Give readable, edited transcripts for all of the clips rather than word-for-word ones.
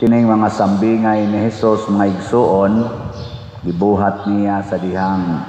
Kining mga sambingay ni Hesus, mga igsuon, gibuhat niya sa dihang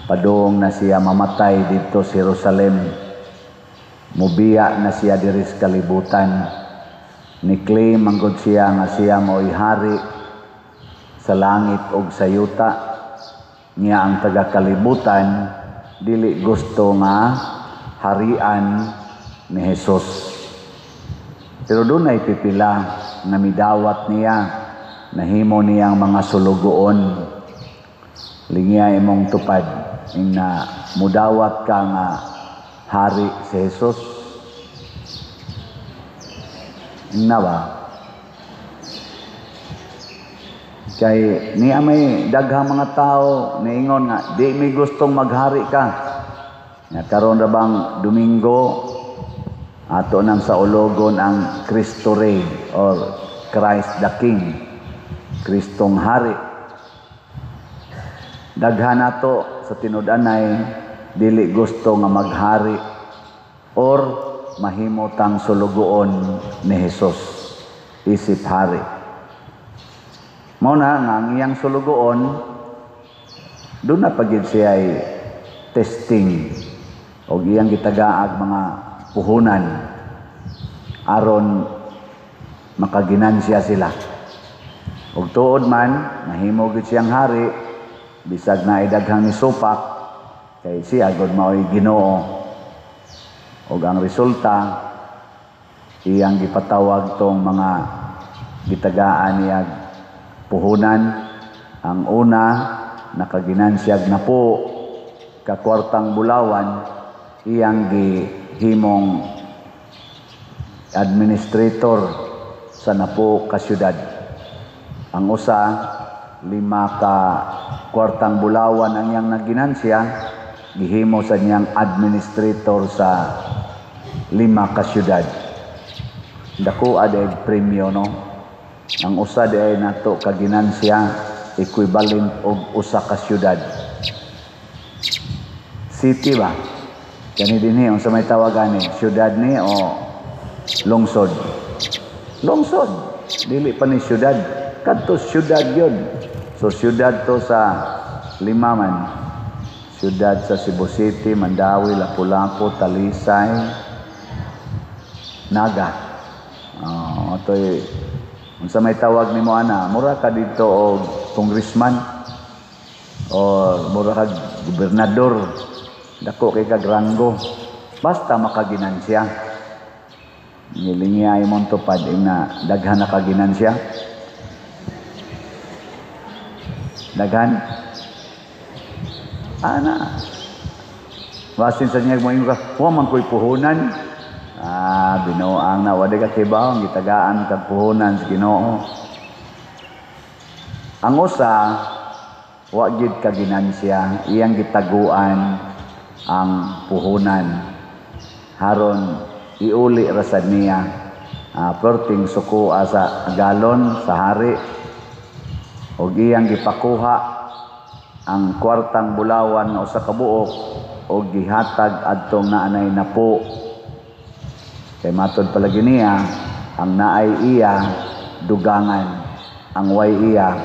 padung na siya mamatay didto sa Jerusalem. Mubiya na siya diri sa kalibutan. Ni-claim manggod siya nga siya mao'y hari sa langit ug sa yuta. Niya ang taga-kalibutan dili gusto nga harian ni Hesus. Pero dunay pipila nga midawat niya, nahimo niyang mga sulugoon. Lingya imong tupad ing na mudawat ka nga hari si Jesus. Ingna ba? Kay niya may daghang mga tao niingon nga di mi gustong maghari ka. Nga karon ra bang Domingo, ato nang sa ulogon ang Cristo Rey or Christ the King, Kristong Hari. Daghan nato sa tinud-anay dili gusto nga maghari or mahimo tang sulugoon ni Hesus isip hari. Mao na nga ang iyang sulugoon doon na pagid siya ay testing og iyang gitagaag mga puhunan aron makaginansya sila. Og tuod man nahimo gid siyang hari, bisag naay daghang nisupak, kay siya gud maoy Ginoo. Og ang resulta, iyang gipatawag tong mga gitagaan niya puhunan. Ang una, nakaginansyag na po kakwartang bulawan, iyang gihimong administrator sa napo ka syudad. Ang usa, 5 ka kwartang bulawan ang iyang naginansya, gihimo sa niyang administrator sa 5 ka syudad. Dako aday premyo, no? Ang usa di ay nato kaginansya equivalent og usa ka syudad. City ba? Kani dinhi unsa may tawag ani? Syudad ni o lungsod? Lungsod. Dili pa ni syudad. Kadto syudad yun. So syudad to sa 5 man. Syudad sa Cebu City, Mandaue, Lapu-Lapu, Talisay, Naga. Oh, atoy unsa may tawag nimo ana? Mura ka didto og congressman or mura ka gobernador. Dako kay kag ranggo. Basta makaginansya. Nilingya imong tupad ing na daghan na kaginansya. Daghan. Ana. Basin sa niya mo ingon ka, wa man ko'y puhunan. Binuang na wala ka kibaw, gitagaan kag puhunan sa Ginoo. Ang usa wa gid kaginansya, iyang gitaguan ang puhunan. Haron iuli ra sad niya. Perting suko sa galon sa hari og iyang gipakuha ang kwartang bulawan nga usa ka buok og gihatag adtong naanay napo. Kay matod palagi niya, ang naay iya dugangan, ang way iya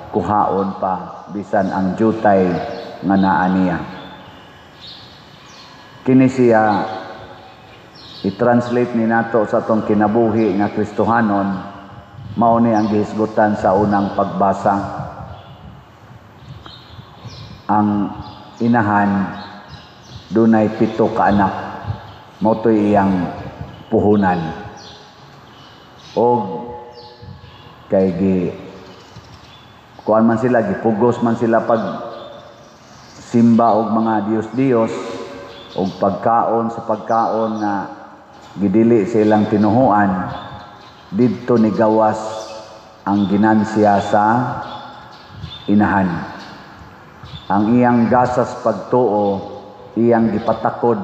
kuhaon pa bisan ang jutay nga naa niya. Kini siya i-translate ni nato sa atong kinabuhi nga Kristohanon, mao ni ang gihisgutan sa unang pagbasa. Ang inahan dunay 7 ka anak, mao to'y iyang puhunan. Og kay gi kuan man sila, gipugos man sila pag simba og mga Diyos-Diyos og pagkaon sa pagkaon nga gidili sa ilang tinuhuan, didto ni gawas ang ginansya sa inahan. Ang iyang gasas pagtuo, iyang gipatakod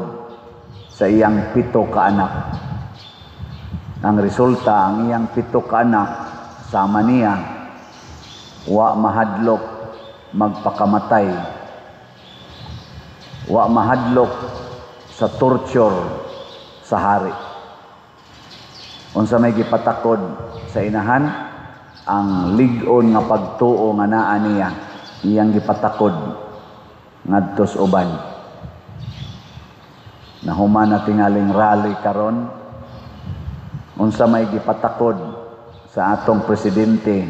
sa iyang 7 ka anak. Ang resulta, ang iyang 7 ka anak sama niya, wa mahadlok magpakamatay, wa mahadlok sa torture sa hari. Unsa may gipatakod sa inahan? Ang lig-on nga pagtuo nga naa niya, iyang gipatakod ngadto sa uban. Nahuman na tingaling rally karon, unsa may gipatakod sa atong presidente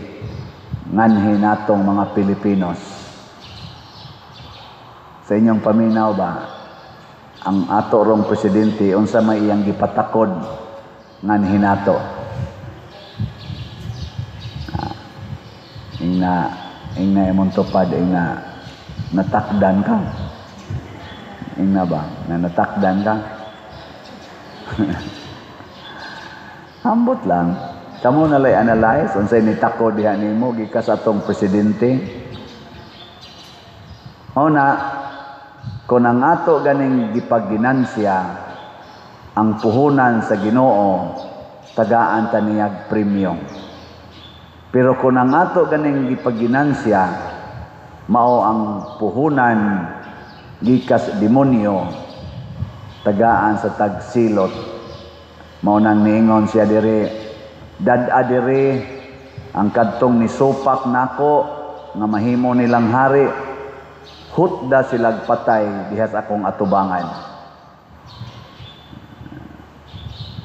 nganhi natong mga Pilipinos? Sa inyong paminaw ba, ang ato rong presidente, unsa may iyang gipatakod nganhi nato? Ingna ingna imong tupad, ingna natakdan ka. Ingna ba na natakdan ka? Ambot lang. Kamo na lay analyze unsay nitakod diha nimo gikas atong presidente. Mao na kung ang ato ganing gipaginansya ang puhunan sa Ginoo, tagaan ta niyag premyo. Pero kung ang ato ganing gipaginansya mao ang puhunan gikas demonyo, tagaan sa tagsilot. Mao nang niingon siya diri, dad-a diri ang kadtong nisupak nako nga mahimo nilang hari, hutda silag patay diha sa akong atubangan.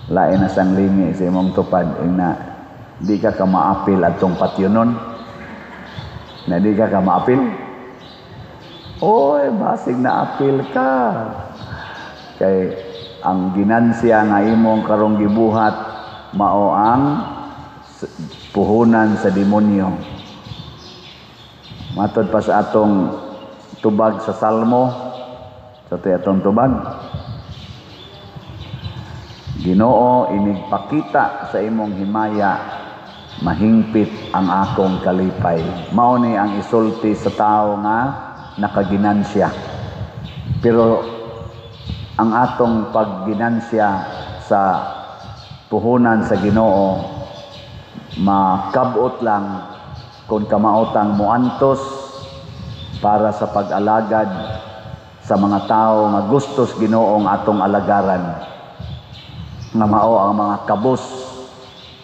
Lain na sang lingi sa imong tupad, ingna di ka ka maapil adtong patyonon. Na di ka ka maapil? Oy, basig na apil ka. Kay ang ginansya nga imong karong gibuhat mao ang puhunan sa demonyo. Matod pa sa atong tubag sa Salmo, sa atong tubag, Ginoo, inigpakita sa imong himaya, mahingpit ang akong kalipay. Mao ni ang isulti sa tao nga nakaginansya. Pero ang atong pagginansya sa puhunan sa Ginoo makabot lang kung kamaotang moantos para sa pag-alagad sa mga tao nga gustos Ginoong atong alagaran, nga mao ang mga kabos,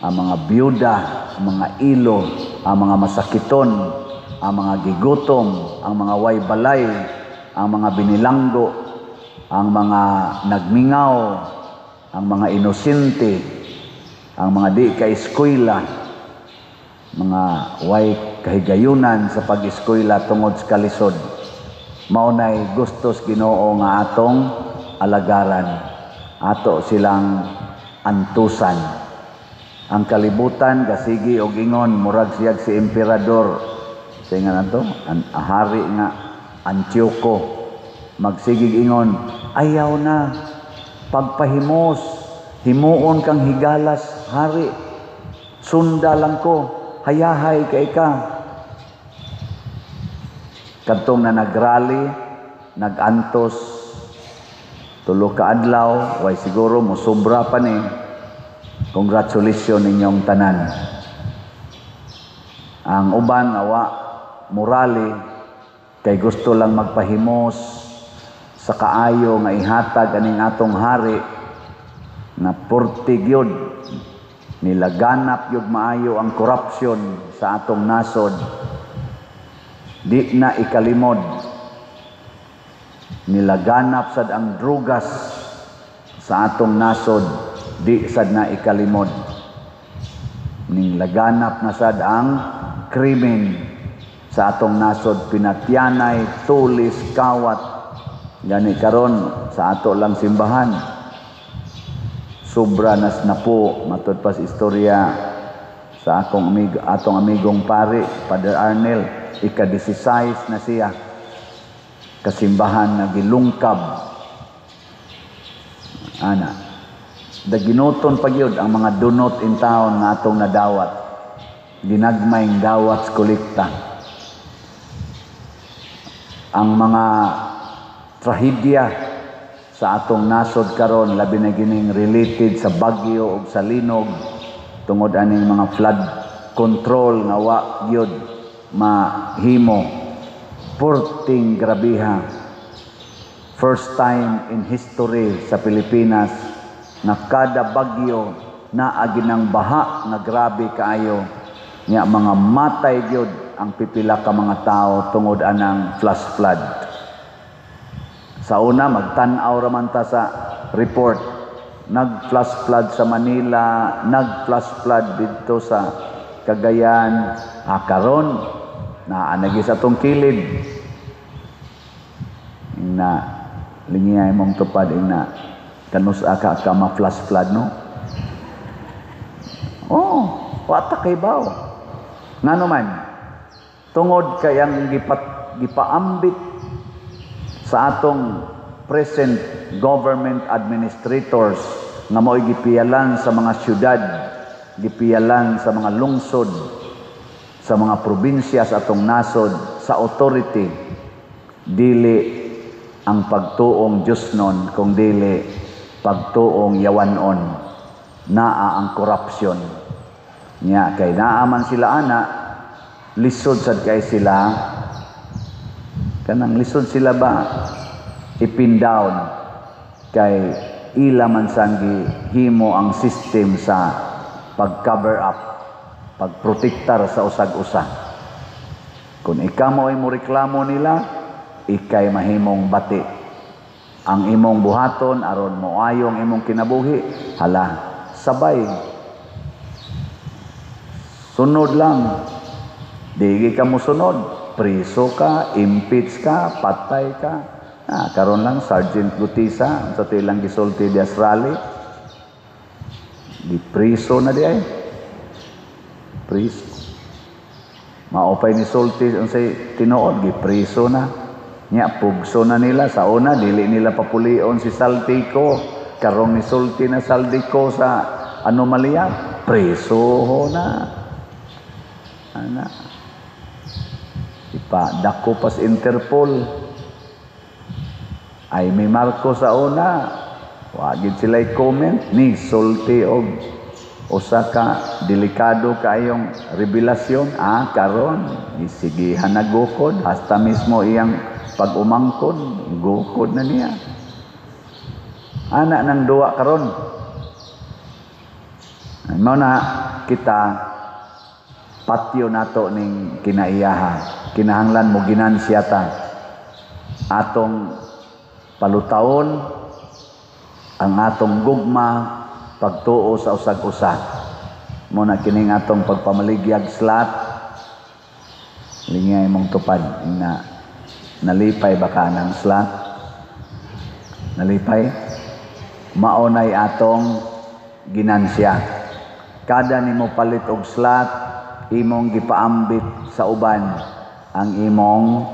ang mga byuda, ang mga ilo, ang mga masakiton, ang mga gigutom, ang mga way balay, ang mga binilanggo, ang mga nagmingaw, ang mga inosente, ang mga di ka-eskwela, mga way kahigayunan sa pag-eskwela tungod sa kalisod. Mao nay gustos Ginoo nga atong alagaran, ato silang antusan. Ang kalibutan gasigi og ingon, murag siyag si emperador sa nga nato, ang hari nga Antioco, magsigig ingon, ayaw na pagpahimos, himuon kang higalas hari, sunda lang ko, hayahay kay ka. Kadtong na nagrally, nagantos tulo ka adlaw, way siguro mosobra pa ni. Congratulations ninyong tanan. Ang uban awa morali kay gusto lang magpahimos sa kaayo nga ihatag aning atong hari na purti gyud nilaganap gyud maayo ang korupsyon sa atong nasod. Di na ikalimod, nilaganap sad ang drugas sa atong nasod, di sad na ikalimod. Nilaganap na sad ang krimen sa atong nasod, pinatyanay, tulis, kawat. Gani karon sa ato lang simbahan, sobra nas na po, matud pa sa istorya sa akong amigo, atong amigong pari, Father Arnel, ika-16 na siya kasimbahan na gilungkab. Ana, daginuton pa gyud ang mga dunot in town nga atong nadawat, ginagmayng dawat sa kolekta. Ang mga trahedya sa atong nasod karon, labi na gining related sa bagyo ug sa linog tungod aning mga flood control nga wa gyud mahimo, purting grabiha. First time in history sa Pilipinas na kada bagyo naa ginang baha nga grabe kaayo. Nya mga matay gyud ang pipila ka mga tao tungod anang flash flood. Sa una, magtan-aw ra man ta sa report. Nag-flash flood sa Manila, nag-flash flood didto sa Cagayan. Ah, karon naa na gyud sa atong kilid. Na lingiya imong tupad ina kanus-a ka ka ma-flash flood, no? Oh, wa ta kahibaw. Ngano man, tungod kay ang gipaambit sa atong present government administrators nga mao'y gipiyalan sa mga syudad, gipiyalan sa mga lungsod, sa mga probinsya sa atong nasod, sa authority, dili ang pagtuong Diyosnon kung dili pagtuong yawanon, naa ang corruption. Nya kay naa man sila ana, lisod sad kay sila, kanang lisod sila ba i-pin down kay ila man sang gihimo ang system sa pag-cover up, pagprotektar sa usag-usa. Kung ikaw mo ay mo reklamo nila, ikay mahimong bati. Ang imong buhaton aron moayong imong kinabuhi, hala, sabay. Sunod lang. Digi ka mosunod, priso ka, impeach ka, patay ka. Ah, karon lang Sergeant Gutisa sa ilang gisulti dias rally. Gipriso na di ay. Priso. Maupay ni sulti unsay tinuod, gipriso na. Nya pugso na nila. Sa una dili nila papulion si Zaldy Co. Karong ni sulti na Zaldy Co sa anomalya, preso ho na. Ana. Ipa dako pas Interpol. Ay may Marcos sa una, wa gid sila comment ni sulti og usa ka delikado kaayong revelasyon. Ah, karon isigihan na gukod hasta mismo iyang pag-umangkon, gukod na niya. Ana nang duwa karon. Mao na kita patyo nato ning kinaiyaha. Kinahanglan mo ginansya ta atong palutawon ang atong gugma, pagtuo sa usag-usa. Mo na kining atong pagpamaligyag slot. Lingay mong tupad na nalipay ba ka ng slot? Nalipay? Maonay atong ginansya. Kada nimo palit og slot, imong gipaambit sa uban ang imong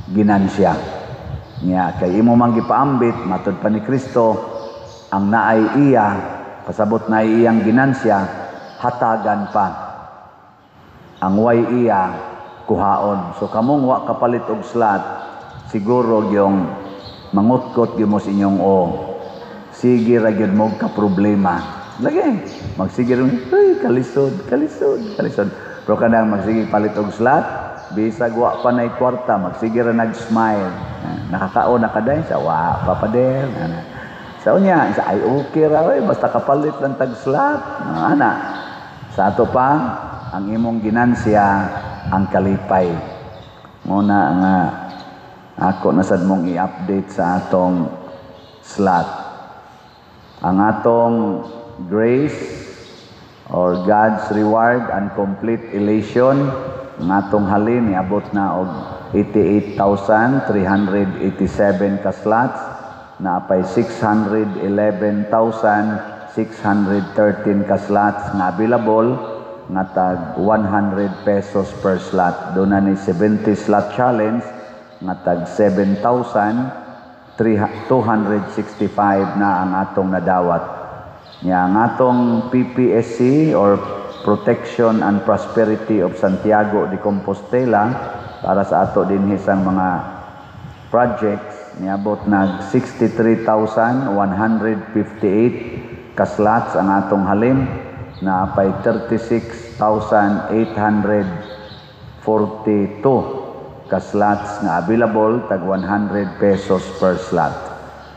ginansya. Nya kay imo man gipaambit, matud pa ni Kristo, ang naay iya, pasabot naay iyang ginansya, hatagan pa. Ang way iya, kuhaon. So kamong wa kapalit og slot, siguro yung mangutkot gyud mo sa inyong o. Sige ra gyud mo ka problema. Lagi magsige ra, "Ay, kalisod, kalisod, kalisod." Pero kanang magsige palit og slot, bisag wa pa nay kwarta, magsige ra nag-smile. "Nakakaon na ka day?" Sa, "Wa pa, pader." Ana. Sa unya, sa, "Ay, okay ra oy, basta kapalit lang tag slot." Ana. Sa ato pa, ang imong ginansya ang kalipay. Muna nga ako na sad mong i-update sa atong slot. Ang atong grace or God's reward and complete elation, ang atong halin niabot na og 88,387 ka slots, naapay 611,613 ka slots nga available nga tag 100 pesos per slot. Doon na ni 70 slot challenge nga tag 7,265 na ang atong nadawat. Nya ang atong PPSC or Protection and Prosperity of Santiago de Compostela para sa ato dinhi sang mga projects, niabot nag 63,158 ka slots ang atong halin, naapay 36,842 ka slots nga available tag 100 pesos per slot.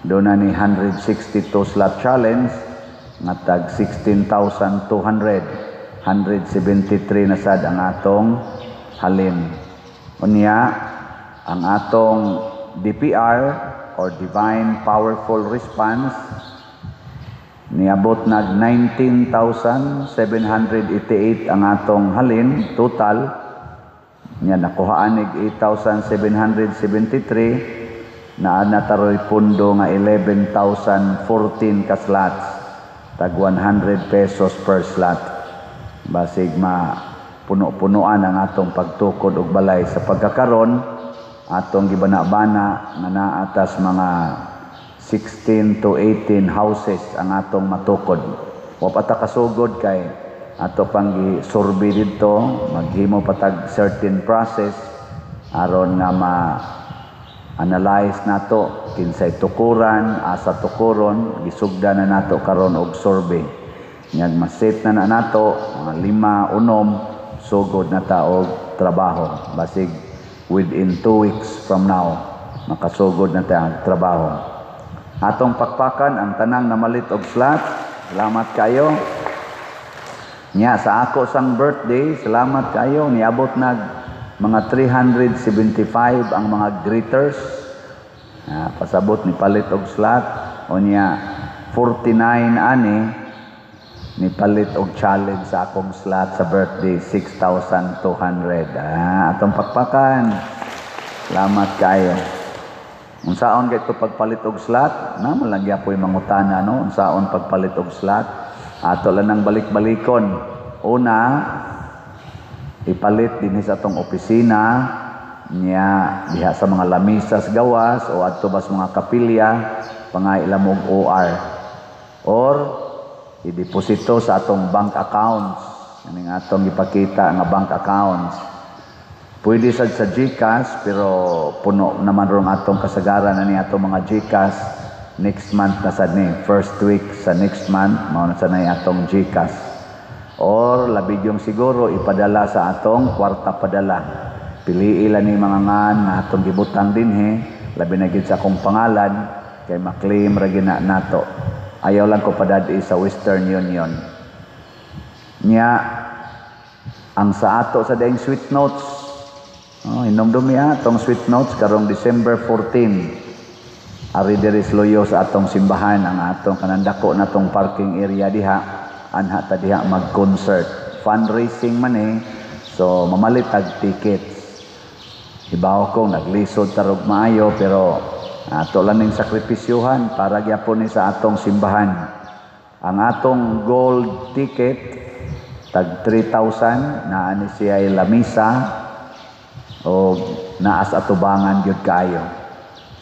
Doon na ni 162 slot challenge nga tag 16,200. 173 na sad ang atong halin. Unya, ang atong DPR or Divine Powerful Response niabot nag 19,788 ang atong halin total. Nya nakuhaan nig 8,773, naa na taroy pundo nga 11,014 ka slots, tag 100 pesos per slot. Basig ma puno-punuan ang atong pagtukod og balay sa pagkakaron. Atong gibana-bana nga naa tas mga 16 to 18 houses ang atong matukod. Wa pa ta kasugod kay ato pang gi-survey didto, maghimo pa tag certain process aron nga ma analyze nato kinsay tukuran, asa tukuron. Gisugda na nato karon og survey. Nyag ma-set na na nato mga lima, unom, sugod na ta og trabaho. Basig within 2 weeks from now makasugod na ta og trabaho. Atong pakpakan ang tanang namalit og slot. Salamat kayo. Nya sa ako sang birthday, salamat kayo, niabot nag mga 375 ang mga greeters. Pasabot ni palit og slot. Unya 49 ani ni palit og challenge sa akong slot sa birthday, 6,200. Atong pakpakan. Salamat kayo. Unsaon kay ito pagpalit og slot? Na man lang gyapoy mangutana, no? Unsaon pagpalit og slot? Ato lang nang balik-balikon. Una, ipalit dinhi sa atong opisina, nya diha sa mga lamisas gawas o adto bas mga kapilya, pangay lamog OR. Or ideposito sa atong bank accounts. Kaning atong ipakita nga bank accounts. Pwede sad sa GCash, pero puno naman rong atong kasagaran ani atong mga GCash. Next month na sad ni, first week sa next month mao na sad na atong GCash. Or labi yung siguro ipadala sa atong kwarta padala. Pili lang ni mga ngan na atong gibutang dinhi, labi na gid sa akong pangalan kay maklaim ra gina nato. Ayaw lang ko padad-i sa Western Union. Nya ang sa ato sa daing sweet notes. Oh, hinumdumi ha, atong sweet notes karong December 14. Ari diri sa Luyo sa atong simbahan, ang atong kanandako na tong parking area diha, anha ta diha mag-concert. Fundraising man eh. So mamalit tag tickets. Ibaw ko naglisod tarog maayo, pero ato lang ning sakripisyuhan para gyapon ni sa atong simbahan. Ang atong gold ticket tag 3,000, naa ni siya lamisa o naas atubangan gyud kaayo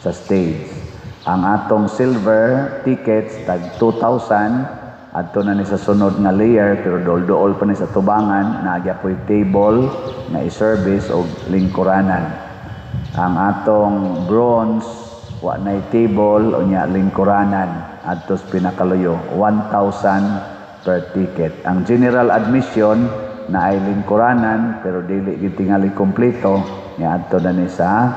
sa stage. Ang atong silver tickets tag 2,000, adto na ni sa sunod nga layer pero dool-dool pa ni sa tubangan, naa gyapoy table na i-service og lingkuranan. Ang atong bronze, wa nay table, unya lingkuranan adto sa pinakaluyo, 1,000 per ticket. Ang general admission na ay lingkuranan pero dili gid tingali kompleto, nya adto na ni sa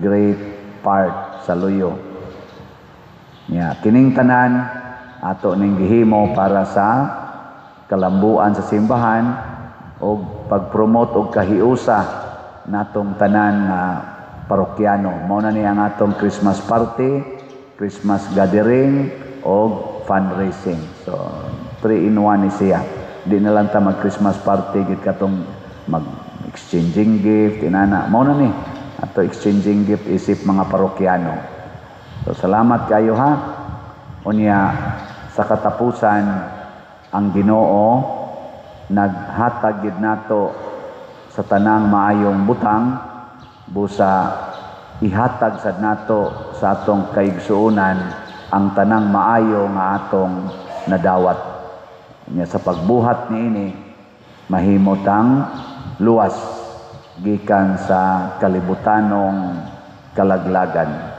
great part sa luyo. Nya kining tanan ato ning gihimo para sa kalambuan sa simbahan og pag-promote og kahiusa natong tanan nga parokyano. Mao na ni ang atong Christmas party, Christmas gathering og fundraising. So 3 in 1 ni siya. Di na lang ta mag Christmas party gid katong mag exchanging gift inana. Mao na ni ato exchanging gift isip mga parokyano. So salamat kayo ha. Unya sa katapusan, ang Ginoo naghatag gid nato sa tanang maayong butang, busa ihatag sad nato sa atong kaigsuonan ang tanang maayo nga atong nadawat. Nya sa pagbuhat niini, mahimo tang luwas gikan sa kalibutanong kalaglagan.